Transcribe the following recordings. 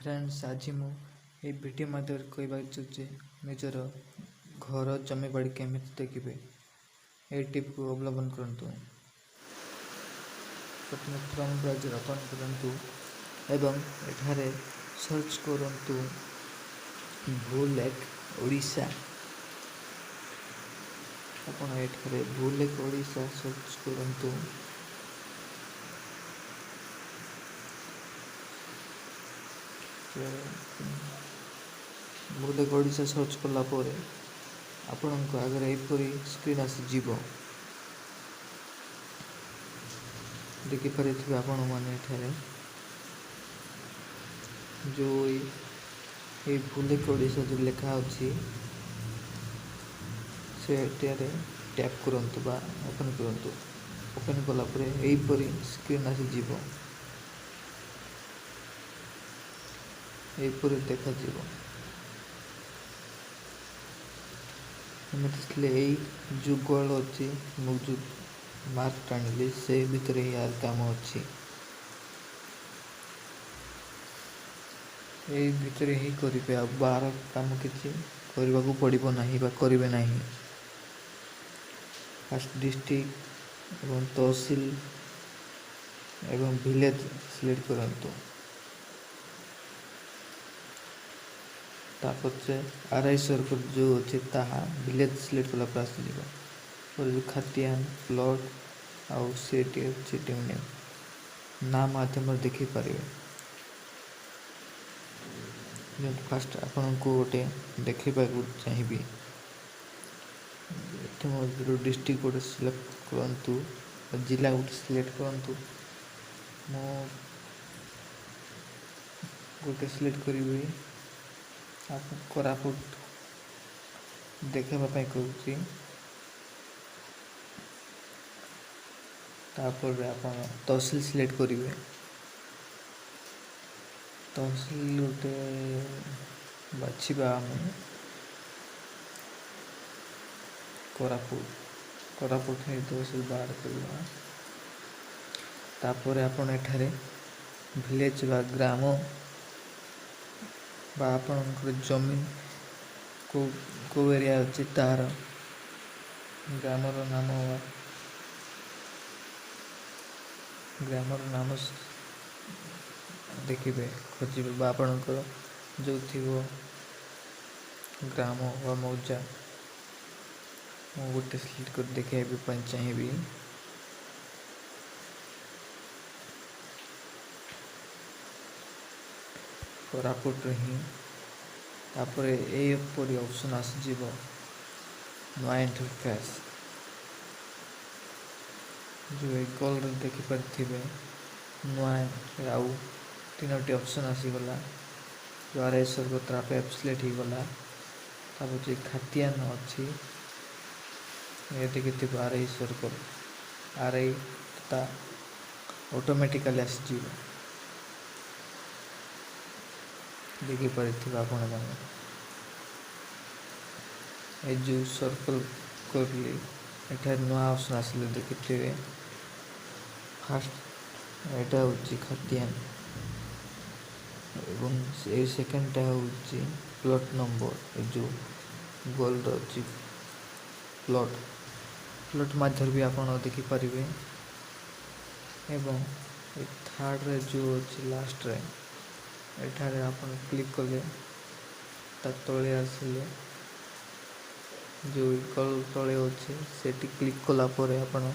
Friends, ଆଜି ମୁଁ ଏହି ଭିଡ଼ିଓ ମାଧ୍ୟମରେ କହିବାକୁ ଚାହୁଁଛି, ନିଜର ଘର ଜମିବାଡ଼ି କେମିତି ଦେଖିବେ। ଏହି ଟିପ୍କୁ ଅବଲମ୍ବନ କରନ୍ତୁ। ପ୍ରଥମେ କ୍ରୋମ୍ ବ୍ରାଉଜର୍ ଓପନ୍ କରନ୍ତୁ ଏବଂ ଏଠାରେ ସର୍ଚ୍ଚ କରନ୍ତୁ ଭୂଲେଖ ଓଡ଼ିଶା। ଆପଣ ଏଠାରେ ଭୂଲେଖ ଓଡ଼ିଶା ସର୍ଚ୍ଚ କରନ୍ତୁ। ଭୂଲେଖ ଓଡ଼ିଶା ସର୍ଚ୍ଚ କଲା ପରେ ଆପଣଙ୍କ ଆଗରେ ଏହିପରି ସ୍କ୍ରିନ୍ ଆସିଯିବ। ଦେଖିପାରିଥିବେ ଆପଣମାନେ, ଏଠାରେ ଯେଉଁ ଏଇ ଭୂଲେଖ ଓଡ଼ିଶା ଯେଉଁ ଲେଖା ଅଛି, ସେଠାରେ ଟ୍ୟାପ୍ କରନ୍ତୁ ବା ଓପନ୍ କରନ୍ତୁ। ଓପନ୍ କଲା ପରେ ଏହିପରି ସ୍କ୍ରିନ୍ ଆସିଯିବ, ଏହିପରି ଦେଖାଯିବ। ଏମିତି ଥିଲେ ଏଇ ଯେଉଁ ଗୋଲ ଅଛି, ମୁଁ ଯେଉଁ ମାର୍କ ଟାଣିଲି, ସେ ଭିତରେ ହିଁ ୟାର କାମ ଅଛି। ଏଇ ଭିତରେ ହିଁ କରିବେ, ଆଉ ବାହାର କାମ କିଛି କରିବାକୁ ପଡ଼ିବ ନାହିଁ ବା କରିବେ ନାହିଁ। ଫାଷ୍ଟ ଡିଷ୍ଟ୍ରିକ୍ଟ ଏବଂ ତହସିଲ ଏବଂ ଭିଲେଜ ସିଲେକ୍ଟ କରନ୍ତୁ। ତାପଛେ ଆର୍ I circle ଯେଉଁ ଅଛି, ତାହା ଭିଲେଜ ସିଲେକ୍ଟ କଲା ପରେ ଆସିଯିବ। ପରେ ଯେଉଁ ଖାତିଆନ, ପ୍ଲଟ୍ ଆଉ ସେଠି ଅଛି ନେମ୍, ନାଁ ମାଧ୍ୟମରେ ଦେଖିପାରିବେ। ଫାଷ୍ଟ ଆପଣଙ୍କୁ ଗୋଟେ ଦେଖେଇବାକୁ ଚାହିଁବି। ଏଥିମଧ୍ୟରୁ ଡିଷ୍ଟ୍ରିକ୍ଟ ଗୋଟେ ସିଲେକ୍ଟ କରନ୍ତୁ, ଜିଲ୍ଲା ଗୋଟେ ସିଲେକ୍ଟ କରନ୍ତୁ। ମୁଁ ଗୋଟେ ସିଲେକ୍ଟ କରିବି, ଆପଣ କୋରାପୁଟ ଦେଖାଇବା ପାଇଁ କହୁଛି। ତାପରେ ଆପଣ ତହସିଲ ସିଲେକ୍ଟ କରିବେ। ତହସିଲ ଗୋଟେ ବାଛିବା ଆମେ କୋରାପୁଟ। କୋରାପୁଟ ହିଁ ତହସିଲ ବାହାର କରିବା। ତାପରେ ଆପଣ ଏଠାରେ ଭିଲେଜ ବା ଗ୍ରାମ ବା ଆପଣଙ୍କର ଜମିନ କେଉଁ କେଉଁ ଏରିଆ ଅଛି, ତାହାର ଗ୍ରାମର ନାମ ବା ଗ୍ରାମର ନାମ ଦେଖିବେ, ଖୋଜିବେ ବା ଆପଣଙ୍କର ଯେଉଁ ଥିବ ଗ୍ରାମ ବା ମୌଜା। ମୁଁ ଗୋଟେ ସିଲେକ୍ଟ କରି ଦେଖାଇବା ପାଇଁ ଚାହିଁବି। କୋରାପୁଟରେ ହିଁ। ତାପରେ ଏହିପରି ଅପସନ୍ ଆସିଯିବ, ନୂଆ ଇଣ୍ଟରଫେସ୍। ଯେଉଁ ଏଇ ଗୋଲରେ ଦେଖିପାରିଥିବେ, ନୂଆ ଆଉ ତିନୋଟି ଅପସନ୍ ଆସିଗଲା। ଯେଉଁ ଆର୍ I circle ଆପେ ସିଲେକ୍ଟ ହେଇଗଲା। ତାପରେ ଯେଉଁ ଖାତିଆନ ଅଛି, ଏ ଦେଖିଥିବ ଆର୍ I circle, R I ତା ଅଟୋମେଟିକାଲି ଆସିଯିବ। ଦେଖିପାରିଥିବେ ଆପଣମାନେ, ଏ ଯେଉଁ ସର୍କଲ୍ କରିଲି, ଏଠାରେ ନୂଆ ଅପସନ୍ ଆସିଲେ ଦେଖିଥିବେ। ଫାଷ୍ଟ ଏଇଟା ହେଉଛି ଖାତିଆନ ଏବଂ ଏଇ ସେକେଣ୍ଡଟା ହେଉଛି ପ୍ଲଟ୍ ନମ୍ବର। ଏ ଯେଉଁ ଗୋଲର ଅଛି ପ୍ଲଟ୍, ପ୍ଲଟ୍ ମାଧ୍ୟମରେ ବି ଆପଣ ଦେଖିପାରିବେ। ଏବଂ ଏ ଥାର୍ଡ଼ରେ ଯେଉଁ ଅଛି, ଲାଷ୍ଟରେ ଏଠାରେ ଆପଣ କ୍ଲିକ୍ କଲେ ତା ତଳେ ଆସିଲେ, ଯେଉଁ ଗୋଲ ତଳେ ଅଛି, ସେଠି କ୍ଲିକ୍ କଲା ପରେ ଆପଣ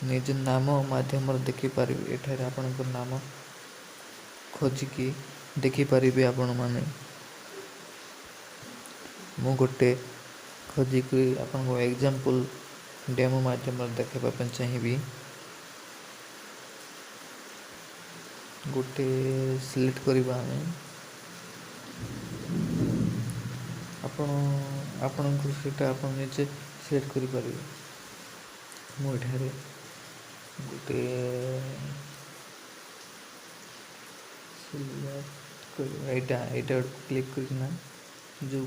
ନିଜ ନାମ ମାଧ୍ୟମରେ ଦେଖିପାରିବେ। ଏଠାରେ ଆପଣଙ୍କ ନାମ ଖୋଜିକି ଦେଖିପାରିବେ ଆପଣମାନେ। ମୁଁ ଗୋଟେ ଖୋଜିକି ଆପଣଙ୍କୁ ଏକ୍ଜାମ୍ପଲ୍ ଡେମୋ ମାଧ୍ୟମରେ ଦେଖାଇବା ପାଇଁ ଚାହିଁବି। ଗୋଟେ ସିଲେକ୍ଟ କରିବା ଆମେ। ଆପଣ ଆପଣଙ୍କର ସେଇଟା ଆପଣ ନିଜେ ସିଲେକ୍ଟ କରିପାରିବେ। ମୁଁ ଏଠାରେ ଗୋଟେ ସିଲେକ୍ଟ କରିବା। ଏଇଟା କ୍ଲିକ୍ କରିକିନା ଯେଉଁ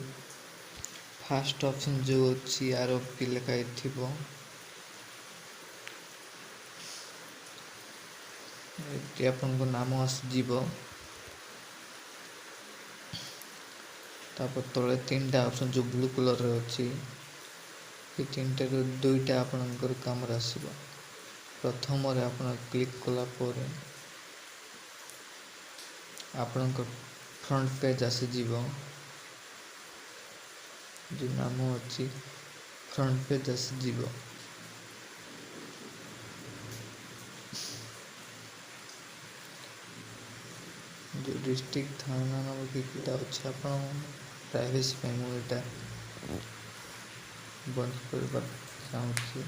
ଫାଷ୍ଟ ଅପସନ୍ ଯେଉଁ ଅଛି, ଆର ପି ଲେଖା ହେଇଥିବ, ଏଠି ଆପଣଙ୍କ ନାମ ଆସିଯିବ। ତାପରେ ତଳେ ତିନିଟା ଅପସନ୍ ଯେଉଁ ବ୍ଲୁ କଲର୍ରେ ଅଛି, ଏ ତିନିଟାରୁ ଦୁଇଟା ଆପଣଙ୍କର କାମରେ ଆସିବ। ପ୍ରଥମରେ ଆପଣ କ୍ଲିକ୍ କଲା ପରେ ଆପଣଙ୍କ ଫ୍ରଣ୍ଟ ପେଜ୍ ଆସିଯିବ। ଯେଉଁ ନାମ ଅଛି, ଫ୍ରଣ୍ଟ ପେଜ୍ ଆସିଯିବ। ଯେଉଁ ଡିଷ୍ଟ୍ରିକ୍ଟ, ଥାନା ନମ୍ବର କିଟା ଅଛି, ଆପଣ ପ୍ରାଇଭେସି ପାଇଁ ମୁଁ ଏଇଟା ବନ୍ଦ କରିବାକୁ ଚାହୁଁଛି।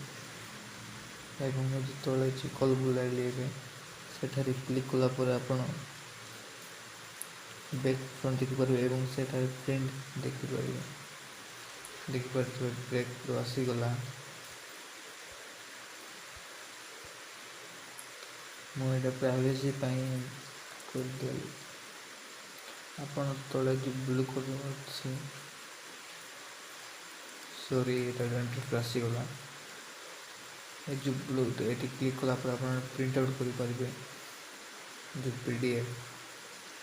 ଏବଂ ଏ ଯେଉଁ ତଳେ ଅଛି କଲ୍ ବୁଲାଇଲି ଏବେ, ସେଠାରେ କ୍ଲିକ୍ କଲା ପରେ ଆପଣ ବ୍ୟାକ୍ ଫ୍ରଣ୍ଟ ଦେଖିପାରିବେ ଏବଂ ସେଠାରେ ପ୍ରିଣ୍ଟ ଦେଖିପାରିବେ। ଦେଖିପାରୁଥିବେ, ବ୍ୟାକ୍ରୁ ଆସିଗଲା। ମୁଁ ଏଇଟା ପ୍ରାଇଭେସି ପାଇଁ କରିଦେଲି। ଆପଣ ତଳେ ଯେଉଁ ବ୍ଲୁ କଲର୍ ଅଛି, ସରି, ଏଇଟା ଆସିଗଲା। ଏ ଯେଉଁ ବ୍ଲୁ, ଏଠି କ୍ଲିକ୍ କଲା ପରେ ଆପଣ ପ୍ରିଣ୍ଟ ଆଉଟ୍ କରିପାରିବେ, ଯେଉଁ PDF।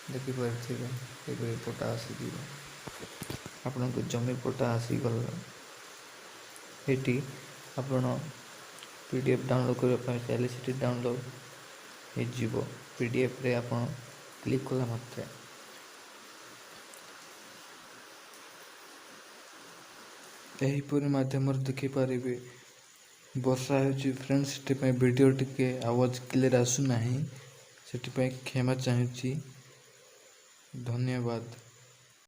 ଦେଖିପାରୁଥିବେ, ଏବେ ପଟା ଆସିଯିବ, ଆପଣଙ୍କ ଜମି ପଟା ଆସିଗଲା। ଏଠି ଆପଣ PDF download କରିବା ପାଇଁ ଚାହିଁଲେ ସେଠି ଡାଉନଲୋଡ଼୍ ହେଇଯିବ, PDFରେ ଆପଣ କ୍ଲିକ୍ କଲା ମାତ୍ରେ। ଏହିପରି ମାଧ୍ୟମରେ ଦେଖିପାରିବେ। ବର୍ଷା ହେଉଛି ଫ୍ରେଣ୍ଡ, ସେଥିପାଇଁ ଭିଡ଼ିଓ ଟିକେ ଆୱାଜ କ୍ଲିୟର୍ ଆସୁନାହିଁ, ସେଥିପାଇଁ କ୍ଷମା ଚାହୁଁଛି। ଧନ୍ୟବାଦ।